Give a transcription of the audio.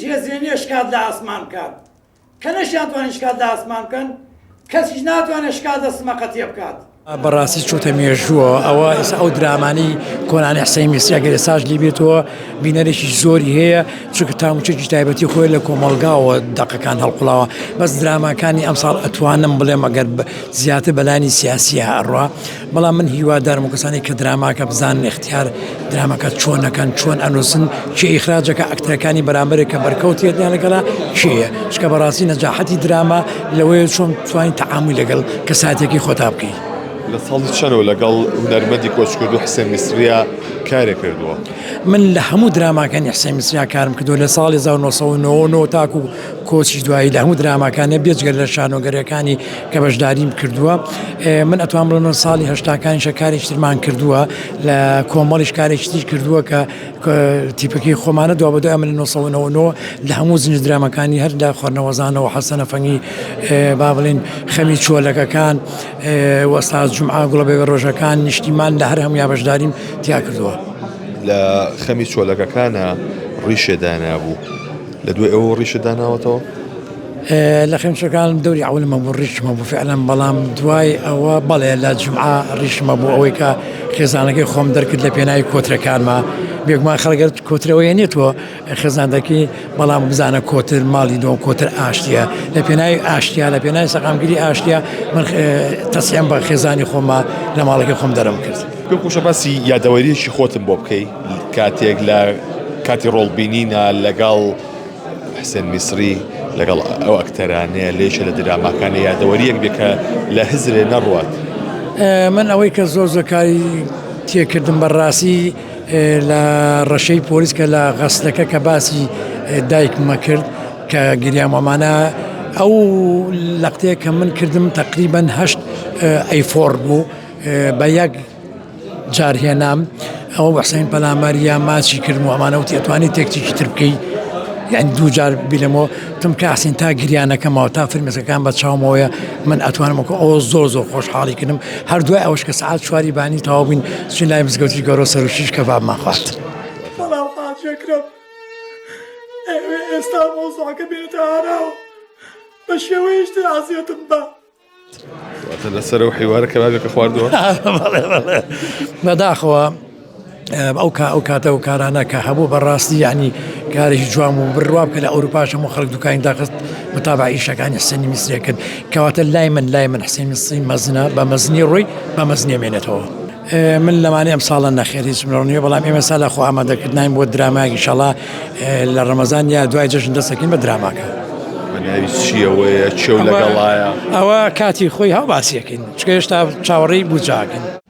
هێزێ نییە شکات لە ئاسمان بکات. کە نەشیانتوانی شکات لە ئاسمان بکەن، کەسیش ناتوانێت شکات لە سمەقەتیە بکات. بەڕاستی چۆتە مێژووەوە ئەوە ئێستا ئەو درامانەی کۆنانی حسین میسری ئەگەر ئێستاش لی بێتەوە بینەرێکی زۆری هەیە چونکە تاموچێکی تایبەتی خۆی لە کۆمەڵگاوە دەقەکان هەڵقوڵاوە بەس دراماکانی ئەمساڵ ئەتوانم بڵێم ئەگەر زیاتر بەلانی سیاسیە ئەڕوا بەڵام من هیوادارم و کەسانی کە دراماکە بزانن اختیار درامەکە چۆنەکەن چۆن ئەنووسن کێ ئیخراجەکە ئەکتەرەکانی بەرامبەرێک کە بەرکەوتێتیان لەگەڵا کێیە چکە بەڕاستی نەجاحەتی دراما لەوەیە چۆن توانین تەعامول لەگەڵ کەساتێکی خۆتا بکەی. لە ساڵی چەنەوە لەگەڵ هونەرمەندی کۆچکردوو حسێن میسریا کارێ کردووە؟ من لە هەموو دراماکانی حسێن میسریا کارم کردووە لە ساڵی 1999 تاکو کۆچی دوایی لە هەموو دراماکانە بێجگە لە شانۆگەریەکانی کە بەشداریم کردووە من ئەتوان بڵێم لە ساڵی هەشتاکانیشە کارێکی ترمان کردووە لە کۆمەڵیش کارێکی تر کردووە کە تیپەکەی خۆمانە دوا بەدوای من 1999 لە هەموو زنج درامەکانی هەر لە خۆرنەوەزانەوە حەسەنە فەنگی با بڵین خەمی چۆلەکەکان وەستا جمعە گوڵە بێ ڕۆژەکان نیشتیمان لە هەر هەمویا بەشداریم تیا کردووە. لە خەمی چۆلەکەکانە ڕیشێ دانابوو لە دوای ئەوە ڕیشت داناوەتەوە؟ لە خەمچەکان دەوری عەولم هەبوو ڕیشم هەبوو فعلەن بەڵام دوای ئەوە بەڵێ لە جومعە ڕیشم هەبوو ئەوەی کە خێزانەکەی خۆم دەرکرد لە پێناوی کۆترەکانما بێگومان خەڵگەر کۆترەوەی نێتەوە خێزان دەکەی بەڵام بزانە کۆتر ماڵی دۆ کۆتر ئاشتیە لە پێناوی ئاشتیا لە پێناوی سەقامگیری ئاشتیا من تەسیان بە خێزانی خۆما لە ماڵەکەی خۆم دەرم کرد. پێم خۆشە باسی یادەوەریەکی خۆتم بۆ بکەی کاتێک لە کاتی ڕۆڵ بینینە لەگەڵ حسێن میسری لەگەڵ ئەو ئەکتەرانەیە لە یەکێ لە دراماکانی یادەوەریەک بێ کە لە هزرێ نەڕوات. من ئەوەی کە زۆر زۆر کاری تێکردم بەڕاستی لە ڕەشەی پۆلیس کە لە غەسلەکە کە باسی دایکمە کرد کە گریام ئەمانە ئەو لەقتەیە کە من کردم تقریبا هەشت ئەیفۆڕ بوو بە یەک جار هێنام ئەوە حسین پەلامار یا ماچی کردم و ئەمانە وتی ئەتوانی تێکتیکی تر بکەی یعنی دوو جار بیلەمەوە تم کاسین تا گریانەکەمەوە تا فرمێسکەکان بە چاومەوەیە من ئەتوانم وەکو ئەوە زۆر زۆر خۆشحاڵی کردم هەر دوای ئەوەش کە سعات چواری بانی تەواو بووین چوین لای مزگەوتی گەورە سەروشیش کەبابمان خوارد. بەڵام حاجی ئەکرەم ئەیەوێ ئێستا مەوزوعەکە بێنێتە ئاراوە بە شێوەیەکی تر ئازیەتم با. واتە لەسەر ئەو حیوارە کەبابێکە خواردووە؟ بەڵێ بەڵێ بەداخەوە ئەو کا ئەو کاتە و کارانە کە هەبوو بەڕاستی یعنی کارێکی جوان و بڕوا بکە لە ئەوروپاش هەموو خەڵک دوکانی داخست متابع ئیشەکانی حسێنی میسریە کرد کەواتە لای من لای من حسێن میسری مەزنە بە مەزنی ڕۆی بە مەزنیە مێنێتەوە. من لەمانەیە ئەم ساڵە نەخێر هیچم لەڕوو نییە بەڵام ئێمە سا لە خۆ ئامادەکردناین بۆ درامایەک ئیشەڵا لە ڕەمەزان یا دوای جەژن دەست دەکەین بە دراماکە. بە ناوی چییەوەیە کێو لەگەڵایە؟ ئەوە کاتی خۆی هاو باسیەکەین چونکە هێشتا چاوەڕێی بودجەکەین.